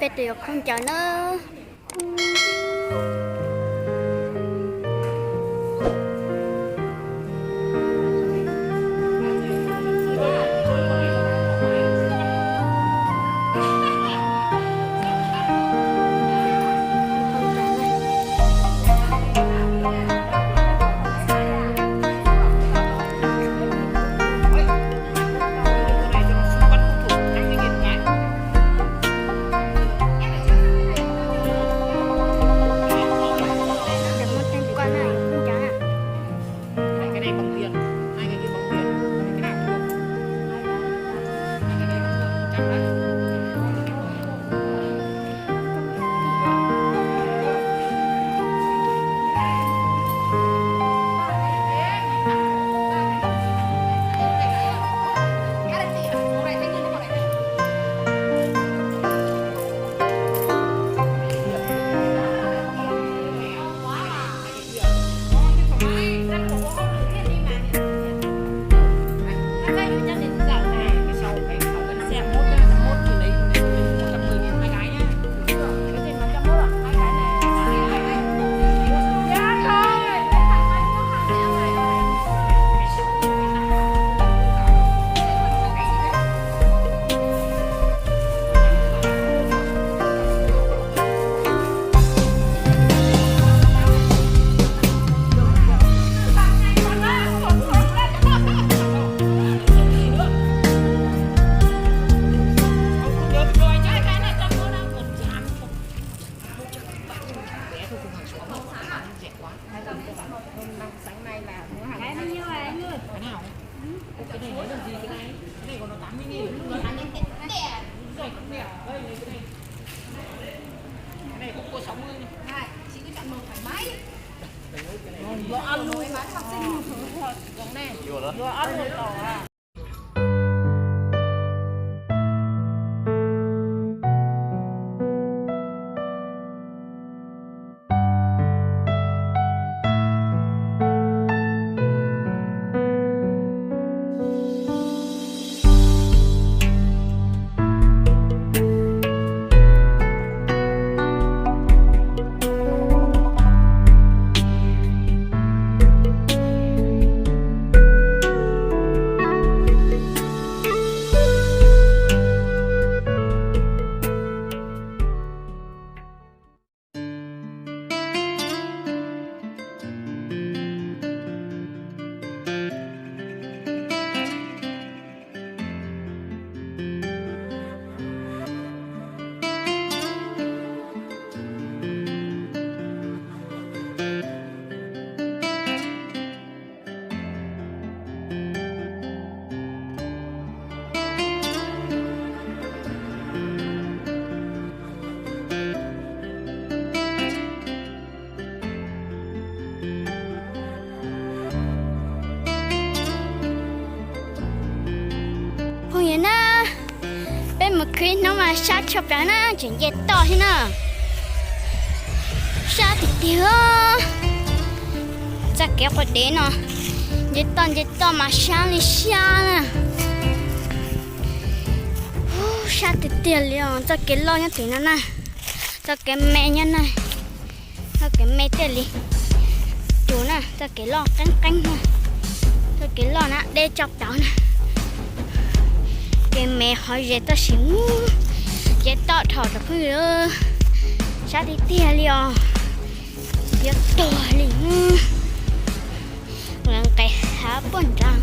Peb tus yuav khaub ncaws na. Phooj ywg na, peb mus khwv ib hnub mas sab tshaj plaws na, tseem nce toj thiab na. Sab tiag tiag. Txoj kev quav dev no, nce toj nce toj mas sab li sab na. Sab tiag tiag li os, txoj kev loj nyob tim no na, txoj kev me nyob na. Txoj kev me thiaj li tus na, txoj kev loj qeeb qeeb na. Txoj kev loj na deb tso plawv na. Kev me qhov ze tab sis nce toj dhau cov phooj ywg, sab tiag tiag li os. Yuav tuag li. Nqes hav puag nrad.